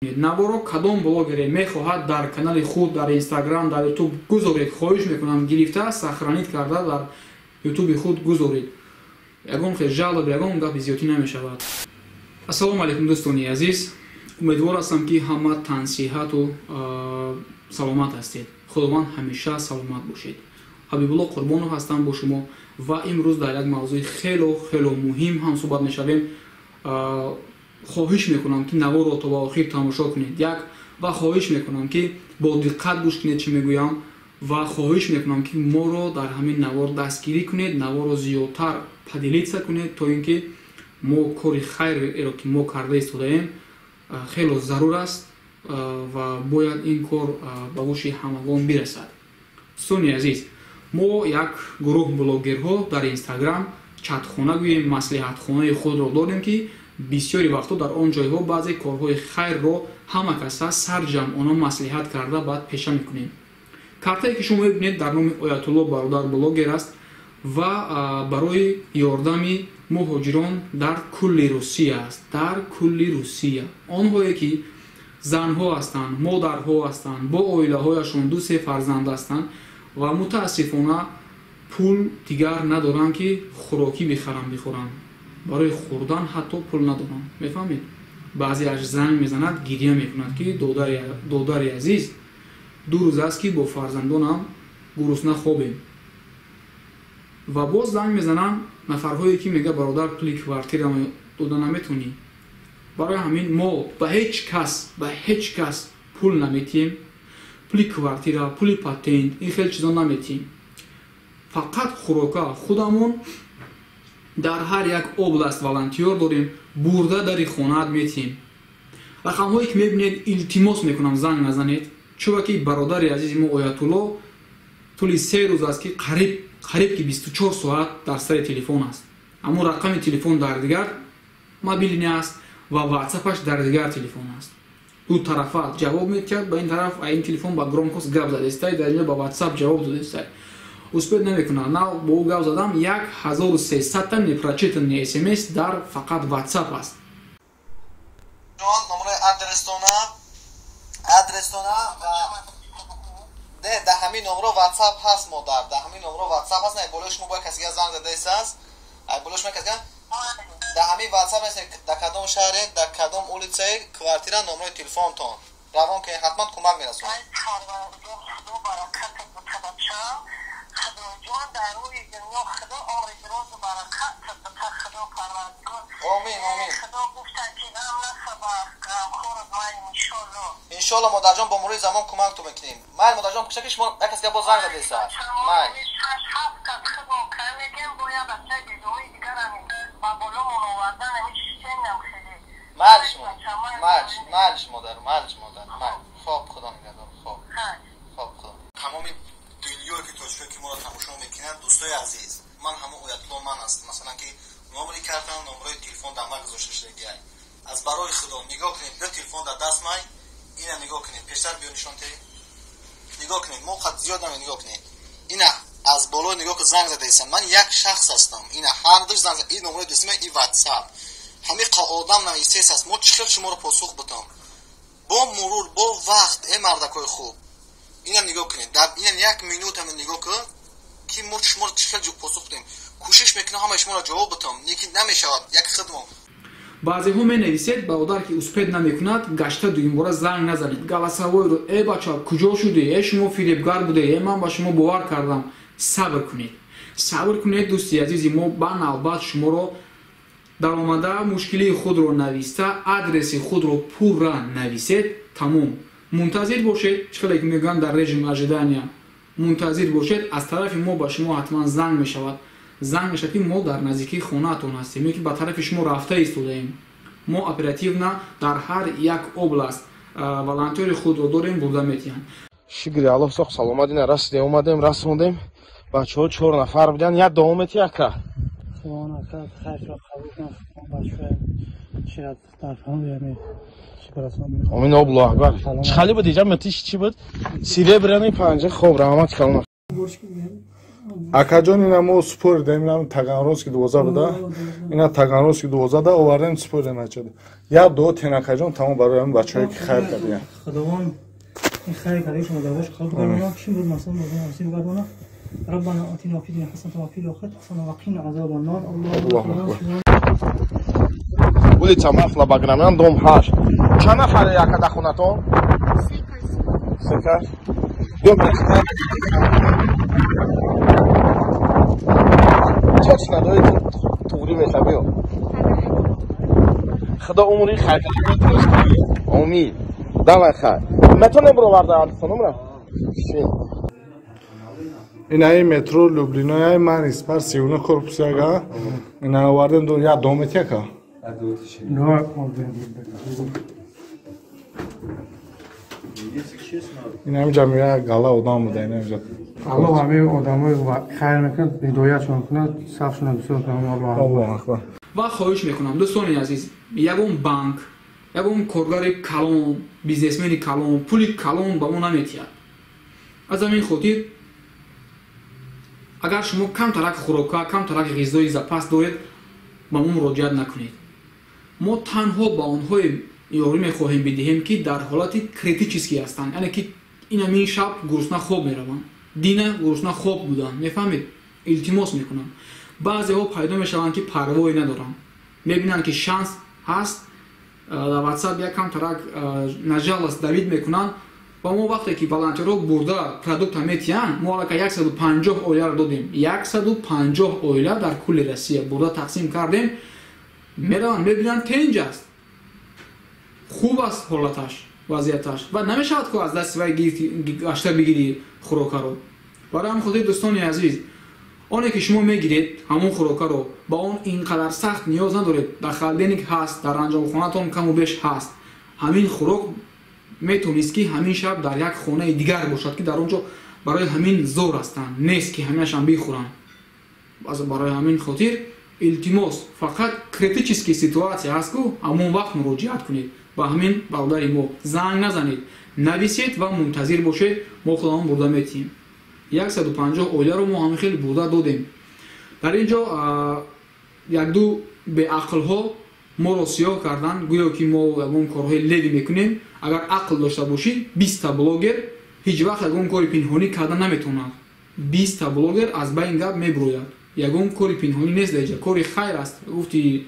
Наворо кадом блогере мехоҳад дар канали худ, дар Инстаграм, дар Ютуб гузоред, хоҳиш мекунам, гирифта, сохранить карда, дар Ютуби худ гузоред. Ягон хел жалоб, ягон гапи зиёдтӣ намешавад. Ассалому алайкум, дӯстони азиз. Умедвор ҳастам, ки ҳама тансиҳату саломат ҳастед. Худованд ҳамеша саломат бошед. Ҳабибулло Қурбонов ҳастам бо шумо ва имрӯз дар як мавзӯи хело хело муҳим ҳам суҳбат мешавем. Хоҳиш мекунам, ки наворро то ба охир тамошо кунед, як ва хоҳиш мекунам, ки бо диққат гӯш кунед, чӣ мегӯям, ва хоҳиш мекунам, ки моро дар ҳамин навор дастгирӣ кунед, наворро зиёдтар поделиться кунед, то ин ки мо кори хайреро, ки мо карда истодаем, хело зарур аст ва бояд ин кор ба гӯши ҳамагон бирасад. Дӯстони азиз, мо як гурӯҳ блогерҳо дар Инстаграм, чатхона гӯем, маслиҳатхонаи худро дорем, ки бисёри вақтҳо дар он ҷойҳо баъзе корҳои хайрро ҳама каса сарҷамъона маслиҳат карда, баъд пеша мекунем. Картае, ки шумо мебинед, дар номи Оятулло бародар блогер аст ва барои ёрдами муҳоҷирон дар кулли Русия аст. Дар кулли Русия онҳое, ки занҳо ҳастанд, модарҳо ҳастанд, бо оилаҳояшон ду-се фарзанд ҳастанд ва мутаассифона пул дигар надоранд, ки хӯрокӣ бихаранд, бихӯранд, барои хӯрдан ҳатто пул надоранд, мефаҳмед? Баъзеаш занг мезанад, гиря мекунад, ки додари азиз, 2 рӯз аст, ки бо фарзандонам гурусна хобем. Ва боз занг мезананд нафарҳое, ки мега: «Бародар, пули квартира дода наметонӣ?» Барои ҳамин мо ба ҳеҷ кас, ба ҳеҷ кас пул наметиҳем, пули квартира, пули патент, ин хел чизо наметиҳем. Фақат хӯрока худамон дар ҳар як область волонтёр дорем, бурда дари хонаат метиҳем. Рақамҳое, ки мебинед, илтимос мекунам, занг назанед, чунки бародари азизи мо Оятулло тӯли 3 рӯз аст, ки қариб қариб ки 24 соат дар сари телефон аст. Аммо рақами телефон дар дигар мобильный аст ва ватсапаш дар дигар телефон аст. Ду тарафа ҷавоб метиҳад. Ба ин тараф ин телефон ба громкость гап задестай, дар инҷо ба ватсап ҷавоб додестай, успеть намекунад. На бо ӯ гап задам, 1300-та непрочитанный смс дар фақат ватсап аст. Номраи адрестона ва не, дар ҳамин номро ватсап ҳаст, модар, дар ҳамин номро ватсап ҳаст. Не, болои шумо бояд касига занг задаист аст, ай болои шумо касига дар ҳамин ватсап аст. Дар кадом шаҳре, дар кадом улицаи, квартира, номрои телефонтон равон кунед, ҳатман кӯмак мерасонад. Худоҷон, дар рӯи дунё Худо умри дурозу баракат бита, Худо Парвардигор. Омин, омин. Худо гуфта, ки ғам насаба ғамхор ман, иншолло. Иншолло, модарҷон, бо мурури замон кӯмактон мекунем. Майл, модарҷон, кушаки шумо як касга боз занг задеса, майл. Шаш ҳафт кас худмон кардем, бо як бачаи бедои дигарам ба боломон овардан, ами чишенам хеле. Майлш, майлш, майлш, модар, майлш, модар, майл. Хоб, Худо нигаҳдор. Хоб, хоб, худо. Тамоми дунёе ки тоҷикое, ки моро тамошо мекунанд, дӯстои азиз, ман ҳамон Оятулло ман аст. Масалан, ки номри картам, номрои телефон дар ман гузошта шудагиай. Аз барои Худо, нигоҳ кунед, ду телефон дар даст май, ина нигоҳ кунед, пештар биё нишон те, нигоҳ кунед, мо қад зиёд наме, нигоҳ кунед, ина аз болои нигоҳ ки занг задаистам, ман як шахс ҳастам, ина ҳардуш занг, ин номрои дӯстима, и ватсап, ҳамин одам нависес аст. Мо чӣ хел шуморо посух бутам? Бо мурур, бо вақт, э мардакои хуб, инам нигоҳ кунед, инам як минут ҳама нигоҳ кун, ки мо шуморо чӣ хел посух дем. Кӯшиш мекунам ҳамаи шуморо ҷавоб бутам, лекин намешавад, як хидмон. Баъзеҳо менависед: «Бародар, ки успеть намекунад, гашта дуюмбора занг назанед, голосовойро. Э бача, куҷо шудӣ? Э, шумо фиребгар буде, э, ман ба шумо бовар кардам». Сабр кунед, сабр кунед, дӯсти азизи мо. Ба навбат шуморо даромада, мушкилии худро нависта, адреси худро пурра нависед, тамом. Мунтазир бошед, чӣ хеле ки мегӯянд, дар режим ожидания мунтазир бошед. Аз тарафи мо ба шумо ҳатман занг мешавад, занг мешавад, ки мо дар наздикии хонаатон ҳастем ё ки ба тарафи шумо рафта истодаем. Мо оперативно дар ҳар як область волонтёри худро дорем, бурда метиҳанд. Шукри Аллоҳ, соқ саломат. Ина расидем, омадем, расондем. Бачаҳо чор нафар буданд. Як давом мети, ака. Худованд ака хайрро қабул кунад, бачаҳо чият дар фаҳм. Омин, Аллоҳу акбар. Чӣ хали буд иҷа? Метиш чӣ буд? Серебряный панҷа. Хоб, раҳмат калон. Акаҷон, ина мо супоридем, ина Таганрогский 12 буда. Ина Таганрогский 12 да овардем, супоридем ачада. Я дуо тен, акаҷон, тамом барои ҳамин бачаҳое ки хайр кардиян. Худованд ин хайр кардаи шумо дар бош қабул гардона, чӣ буд масалан мардум насиб гардона. ربنا آتنا في الدنيا حسنة وفي الآخرة حسنة وقنا عذاب النار. الله أكبر. Улица Масла Баграмян, дом 8. Чанд нафаре яка дар хонатон? Се кас. Биё бирасида. Точно дорӣ туғрӣ меша, биё. Худо умри хайр кунад. Омин. Давай хайр. Метавонем бироварда хонумра? Шин. Ина ин метро Люблиноя, ман испар 39 корпус яга. Ина овардем ду я домет яка. Ин ҳамин ҷамъия гала одам буда, ин ҳамин. Аллоҳ ҳамаи одамои хайр мекунад, ҳидоятшон кунад, сафшонро бисёр кунад. Аллоҳ акбар. Ва хоҳиш мекунам, дӯстони азиз, ягон банк, ягон коргари калон, бизнесмени калон, пули калон ба мо наметиҳад. Аз ҳамин хотир агар шумо камтарак хӯрока, камтарак ғизои запас доред, ба мо муроҷиат накунед. Мо танҳо ба онҳое ёрӣ мехоҳем бидиҳем, ки дар ҳолати критический ҳастанд, яъне ки ин ҳамин шаб гурусна хоб мераванд, дина гурусна хоб буданд, мефаҳмед? Илтимос мекунам. Баъзеҳо пайдо мешаванд, ки парвое надоранд, мебинанд, ки шанс ҳаст, дар ватсап як камтарак на жалость давид мекунанд. Ва мо вақте ки волонтерҳо бурда продукта метиҳанд, мо аллакай 150 оиларо додем, 150 оила дар кулли Россия бурда тақсим кардем. Мераванд, мебинанд, тенҷ аст, хуб аст ҳолаташ, вазъияташ, ва намешавад ку аз дасти вай гашта бигирӣ хӯрокаро. Барои ҳамин хотир, дӯстони азиз, оне ки шумо мегиред ҳамон хӯрокаро, ба он ин қадар сахт ниёз надоред. Дар холодильник ҳаст, дар анҷомхонатон каму беш ҳаст. Ҳамин хӯрок метавонист, ки ҳамин шаб дар як хонаи дигар бошад, ки дар он ҷо барои ҳамин зор ҳастанд, нест ки ҳамаашам бихӯранд. Барои ҳамин хотир илтимос, фақат критический ситуация ҳаст ку, ҳамон вақт муроҷиат кунед ба ҳамин бародари мо, занг назанед, нависед ва мунтазир бошед, мо худамон бурда метиҳем. 150 оиларо мо ҳамин хел бурда додем. Дар ин ҷо якду беақлҳо моро сиёҳ карданд, гӯё ки мо ягон корҳои леви мекунем. Агар ақл дошта бошӣ, 20 блогер ҳеҷ вақт ягон кори пинҳонӣ карда наметавонад. 20 блогер аз байн гап мебурояд. Ягон кори пинҳонӣ нест дар инҷа, кори хайр аст. Гуфти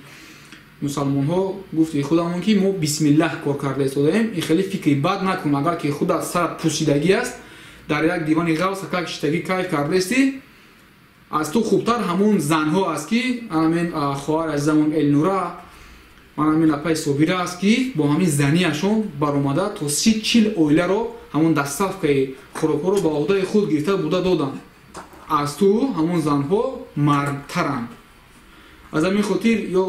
мусалмонҳо, гуфти худамон, ки мо бисмиллаҳ кор карда истодаем. Ин хеле фикри бад накун. Агар ки худат сарат пусидагӣ аст, дар як дивани ғавс как шиштагӣ кайф кардаистӣ, аз ту хубтар ҳамон занҳо аст, ки ҳамин хоҳар азизамон Элнура, ман ҳамин апаи Собира аст, ки бо ҳамин заниашон баромада то 30-40 оиларо ҳамон доставкаи хӯрокҳоро ба ӯҳдаи худ гирифта бурда доданд. Аз ту ҳамон занҳо мардтаранд. Аз ҳамин хотир ё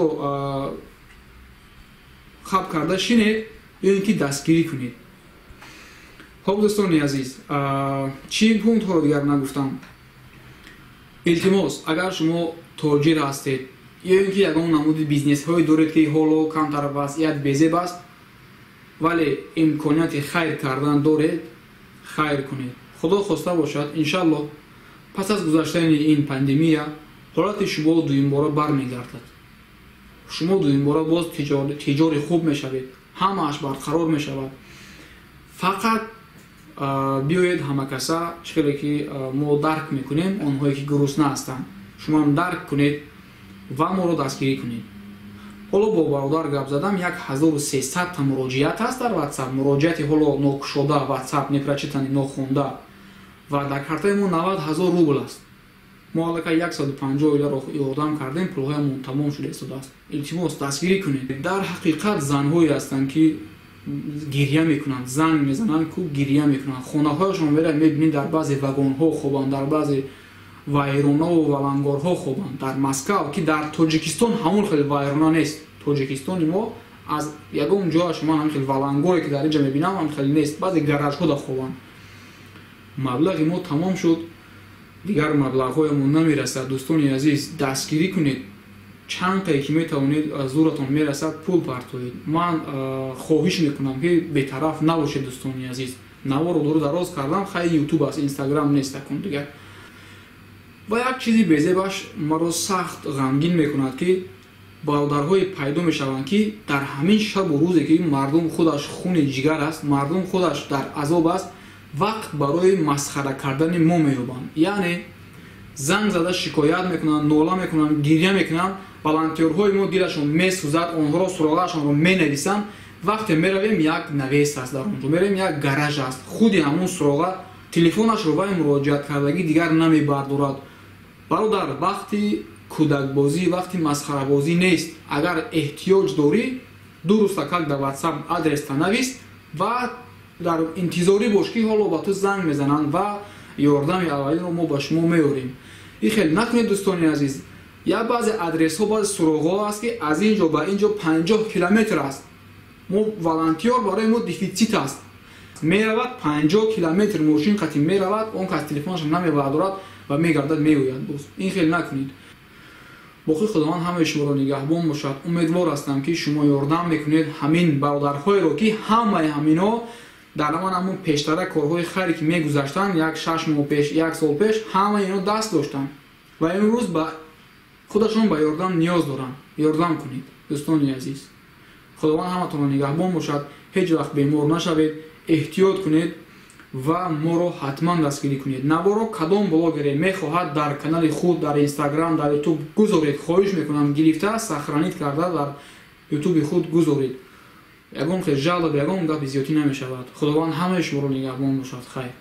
хаб карда шинед, ё ин ки дастгирӣ кунед. Хоб, дӯстони азиз, чӣ пунктҳоро дигар нагуфтам? Илтимос, агар шумо тоҷир ҳастед ё ин ки ягон намуди бизнесҳое доред, ки ҳоло камтар вазъият безеб аст, вале имконияти хайр кардан доред, хайр кунед. Худо хоста бошад, иншаллоҳ пас аз гузаштани ин пандемия ҳолати шумо дуюмбора бармегардад. Шумо дуюмбора боз тиҷори хуб мешавед, ҳамааш барқарор мешавад. Фақат биёед ҳамакаса, чӣ хеле ки мо дарк мекунем онҳое ки гурусна ҳастанд, шумоам дарк кунед ва моро дастгирӣ кунед. Ҳоло бо бародар гап задам, 1300 та муроҷиат ҳаст дар WhatsApp, муроҷиати ҳоло нокушода, WhatsApp непрочитанный, нохонда, ва дар картаи мо 90 000 рубл аст. Мо аллакай 150 оиларо ёрдам кардем, пулҳоямон тамом шуда истодааст. Илтимос, дастгирӣ кунед. Дар ҳақиқат занҳое ҳастанд, ки гирья мекунанд, занг мезананд ку гирья мекунанд. Хонаҳояшон мера мебинед, дар баъзе вагонҳо хобанд, дар баъзе вайронаву валангорҳо хобанд. Дар Москав, ки дар Тоҷикистон ҳамон хеле вайрона нест. Тоҷикистони мо аз ягон ҷояш ман ҳамин хел валангоре, ки дар инҷа мебинам, ҳамин хеле нест. Баъзе гаражҳо да хобанд. Маблағи мо тамом шуд, дигар маблағҳоямон намерасад. Дӯстони азиз, дастгирӣ кунед. Чанд қае ки метавонед, аз зӯратон мерасад, пул партоед. Ман хоҳиш мекунам, ки бетараф набошед, дӯстони азиз. Наворо дуру дароз кардам, хай, ютуб аст, инстаграм нест акун дигар. Ва як чизи безебаш маро сахт ғамгин мекунад, ки бародарҳое пайдо мешаванд, ки дар ҳамин шабу рӯзе, ки мардум худаш хуни ҷигар аст, мардум худаш дар азоб аст, вақт барои масхара кардани мо меёбанд. Яъне занг зада шикоят мекунанд, нола мекунанд, гиря мекунанд. Волонтёрҳои мо дилашон месӯзад, онҳоро суроғаашонро менависанд. Вақте меравем, як навес аст дар он ҷо, меравем, як гараж аст. Худи ҳамун суроға телефонашро вай муроҷиат кардагӣ дигар намебардорад. Бародар, вақти кӯдакбозӣ, вақти масхарабозӣ нест. Агар эҳтиёҷ дорӣ, ду рӯзтакак дар WhatsApp адреста навис ва дар интизорӣ бош, ки ҳоло ба ту занг мезананд ва ёрдами аввалинро мо ба шумо меорем. Ин хел накунед, дӯстони азиз. Я баъзе адресҳо, баъзе суроғҳо аст, ки аз ин ҷо ба ин ҷо 50 километр аст. Мо волонтёр барои мо дефитсит аст. Меравад 50 километр мошин қати меравад, он кас телефонашро намебардорад ва мегардад, меояд боз. Ин хел накунед. Боқӣ Худованд ҳамаи шуморо нигаҳбон бошад. Умедвор ҳастам, ки шумо ёрдам мекунед ҳамин бародарҳоеро, ки ҳамаи ҳаминҳо дар ҳаман ҳамун пештара корҳои хайре, ки мегузаштанд, як 6 моҳ пеш, як сол пеш, ҳамаи инҳо даст доштанд ва имрӯз ба худашон ба ёрдам ниёз доранд. Ёрдам кунед, дӯстони азиз. Худованд ҳаматонро нигаҳбон бошад. Ҳеҷ вақт бемор нашавед, эҳтиёт кунед ва моро ҳатман дастгирӣ кунед. Наворо кадом блогере мехоҳад дар канали худ дар Инстаграм, дар Ютуб гузоред, хоҳиш мекунам, гирифта, сохранить карда дар Ютуби худ гузоред. Ягон хел жалоба, ягон гапи зиёдтӣ намешавад. Худованд ҳамаи шуморо нигаҳбон бошад. Хайр.